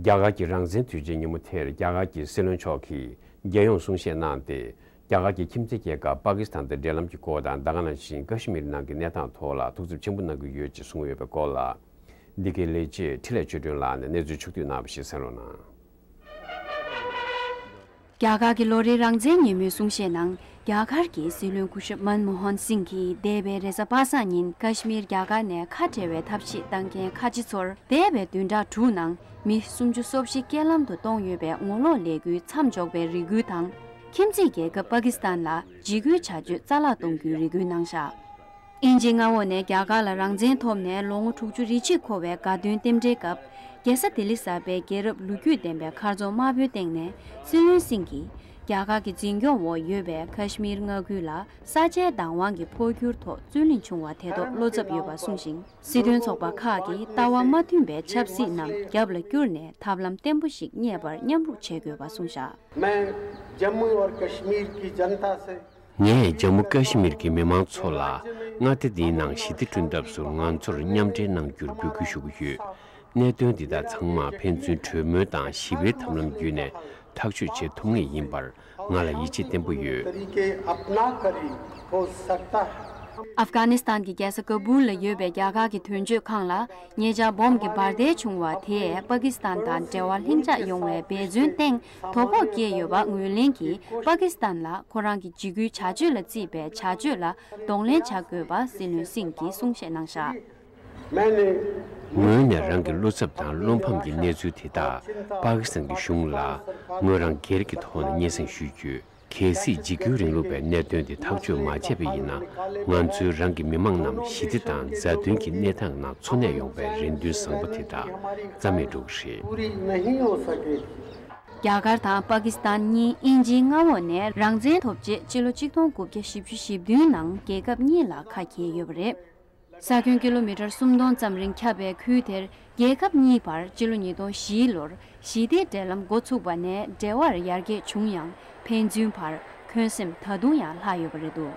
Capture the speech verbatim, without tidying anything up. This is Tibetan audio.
རྒྱ་གར་གྱི་རང་བཙན་དུས་ཆེན་ཉིན་མོ་དེར་རྒྱ་གར་གྱི་སྲིད་བློན་མཆོག་གིས་རྒྱལ་ཡོངས་གསུང་བཤད་གནང་སྟེ། རྒྱ་གར་གྱི་ཁྱིམ་མཚེས་རྒྱལ་ཁབ་པ་ཀི་སི་ཐན་དང་འབྲེལ་ལམ་གྱི་སྐོར་དང་། ད་ག་ནང་བཞིན་ཀ་ཤི་མིར་ནང་གི་གནས་སྟངས་ཐོག་ལ་ཐུགས་འཚབ་ཆེན་པོ་གནང་གི་ཡོད་ཅེས་གསུངས་ཡོད་པའི་སྐོར་ལ། འདི་གའི་ལས་བྱེད་འཕྲིན་ལས་ཆོས་སྒྲོན་ལགས་ནས་གནས་ཚུལ་ཕྱོགས་བསྡུས་གནང་བ་ཞིག་གསན་རོགས་གནང་། རྒྱ་གར་གྱི་ལོ་རེའི་རང་བཙན་ཉིན་མོའི་གསུང་བཤད་ནང་། རྒྱ་གར་གྱི་སྲིད་བློན་སྐུ་ཞབས་མན་མོ་ཧན་སིང་གིས་འདས་པའི་རེས་གཟའ་པ་སངས་ཉིན་ཀ་ཤི་མིར་རྒྱ་གར་ནས་ཁ་བྲལ་བའི་ཐབས་ཤེས་བཏང་མཁན་ཁ་ཆེ་ཚོར། འདས་པའི་བདུན་ཕྲག་དྲུག་ནང་མི་སུམ་ཅུ་སོ་བཞི་རྐྱེན་ལམ་དུ་གཏོང་ཡོད་པའི་ངོ་ལོག་ལས་འགུལ་མཚམས་འཇོག་པའི་རེ་སྐུལ་དང་། ཁྱིམ་མཚེས་རྒྱལ་ཁབ་པ་ཀི་སི་ཐན་ལ་འཇིགས་སྐུལ་བྱ་སྤྱོད་རྩ་བརླག་གཏོང་རྒྱུའི་རེ་སྐུལ་གནང་བཞག་དབྱིན་ཇིའི་མངའ་འོག་ནས་རྒྱ་གར་ལ་རང་བཙན་ཐོབ་ནས་ལོ་ངོ་དྲུག་ཅུ་རེ་གཅིག་འཁོར་བའི་དགའ་སྟོན་རྟེན་འབྲེལ་སྐབས། རྒྱལ་ས་ལྡི་ལི་གསར་པའི་རྒྱལ་རབས་ལོ་རྒྱུས་ལྡན་པའི་མཁར་རྫོང་དམར་པོའི་སྟེང་ནས། སྲིད་བློན་སིང་གིས་རྒྱ་གར་གྱི་འཛིན་སྐྱོང་འོག་ཡོད་པའི་ཀ་ཤི་མིར་མངའ་ཁུལ་ལ་ས་ཆའི་བདག་དབང་གི་འཕོ་འགྱུར་ཐོག་བརྩོན་ལེན་བྱུང་བ་དེ་ཐོག་བློ་འཚབ་ཡོད་པ་གསུངས་ཤིང་། སྲིད་དོན་ཚོགས་པ་ཁག་གིས་ལྟ་བ་མ་མཐུན་པའི་ཆབ་སྲིད་རྣམས་རྒྱབ་ལ་བསྐྱུར་ནས་ཐབས་ལམ་བརྟན་པོ་ཞིག་རྙེད་པར་མཉམ་རུབ་བྱེད་དགོས་པ་གསུངས་བཞག मैं जम्मू और कश्मीर की जनता से ངས་ཇམ་མུ་ཀ་ཤི་མིར་གྱི་མི་མང་ཚོ་ལ་མངའ་སྡེ་འདིའི་ནང་ཞི་བདེ་བསྐྲུན་ཐབས་སུ་ང་ཚོར་མཉམ་འབྲེལ་གནང་རྒྱུར་འབོད་སྐུལ་ཞུ་གི་ཡོད། གནད་དོན་འདི་དག་ཚང་མ་ཕན་ཚུན་གྲོས་མོལ་དང་ཞི་བའི་ཐབས་ལམ་བརྒྱུད་ནས་ཐག་གཅོད་བྱེད་ཐུབ་ངེས་ཡིན་པར་ང་ལ་ཡིད་ཆེས་བརྟན་པོ་ཡོད། तरीके अपना कर ही हो सकता है। ཨབ་གྷ་ནི་སི་ཐན་གྱི་རྒྱལ་ས་ཀ་བུལ་ལ་ཡོད་པའི་རྒྱ་གར་གྱི་དོན་གཅོད་ཁང་ལ། ཉེ་ཆར་འབོམ་གྱི་འབར་མདེལ་བྱུང་བ་དེས་པ་ཀི་སི་ཐན་དང་འབྲེལ་བ་ལྷིང་འཇགས་ཡོང་བའི་འབད་བརྩོན་སྟེང་དོ་ཕོག་སྐྱེས་ཡོད་པ་ངོས་ལེན་གྱིས། པ་ཀི་སི་ཐན་ལ་ཁོ་རང་གི་འཇིགས་སྐུལ་བྱ་སྤྱོད་ལ་བརྩིས་པའི་བྱ་སྤྱོད་ལ་གདོང་ལེན་བྱ་དགོས་པ་སྲིད་བློན་སིང་གིས་གསུང་བཤད་གནང་བཞག་ངོས་ནས་རང་གི་བློ་འཚབ་དང་བློ་ཕམ་གྱི་གནས་ཚུལ་དེ་དག་པ་ཀི་སི་ཐན་གྱི་གཞུང་ལ་ངོས་རང་སྒེར་གྱི་ཐོག་ནས་སྙན་སེང་ཞུས་ཡོད། གལ་སྲིད་འཇིགས་སྐུལ་རིང་ལུགས་པའི་གནད་དོན་དེ་ཐག་གཅོད་མ་བྱས་པ་ཡིན་ན། ང་ཚོའི་རང་གི་མི་མང་རྣམས་ཞི་བདེ་དང་མཛའ་མཐུན་གྱི་གནས་སྟངས་ནང་འཚོ་གནས་ཡོང་བའི་རེ་འདུན་བཟང་པོ་དེ་དག་རྩ་མེད་འགྲོ་གི་རེད། पूरी नहीं हो सकेगी। རྒྱ་གར་དང་པ་ཀི་སི་ཐན་གཉིས་དབྱིན་ཇིའི་མངའ་འོག་ནས་རང་བཙན་ཐོབ་རྗེས་སྤྱི་ལོ་ཆིག་སྟོང་དགུ་བརྒྱ་བཞི་བཅུ་ཞེ་བདུན་ནང་རྒྱལ་ཁབ་གཉིས་ལ་ཁ་གྱེས་ཡོད་པ་རེད། ས་ཁྱོན་ཀི་ལོ་མི་ཊར་སུམ་སྟོང་ཙམ་རིང་ཁྱབ་པའི་ཁུལ་དེར་རྒྱལ་ཁབ་གཉིས་བར་སྤྱི་ལོ་ཉིས་སྟོང་བཞི་ལོར་ཞི་བདེའི་འབྲེལ་ལམ་འགོ་ཚུགས་པ་ནས་འབྲེལ་བར་ཡར་རྒྱས་བྱུང་ཡང་ཕན་ཚུན་བར་འཁོན་སེམས་ད་དུང་ཡང་ལྷག་ཡོད་པ་རེད་འདུག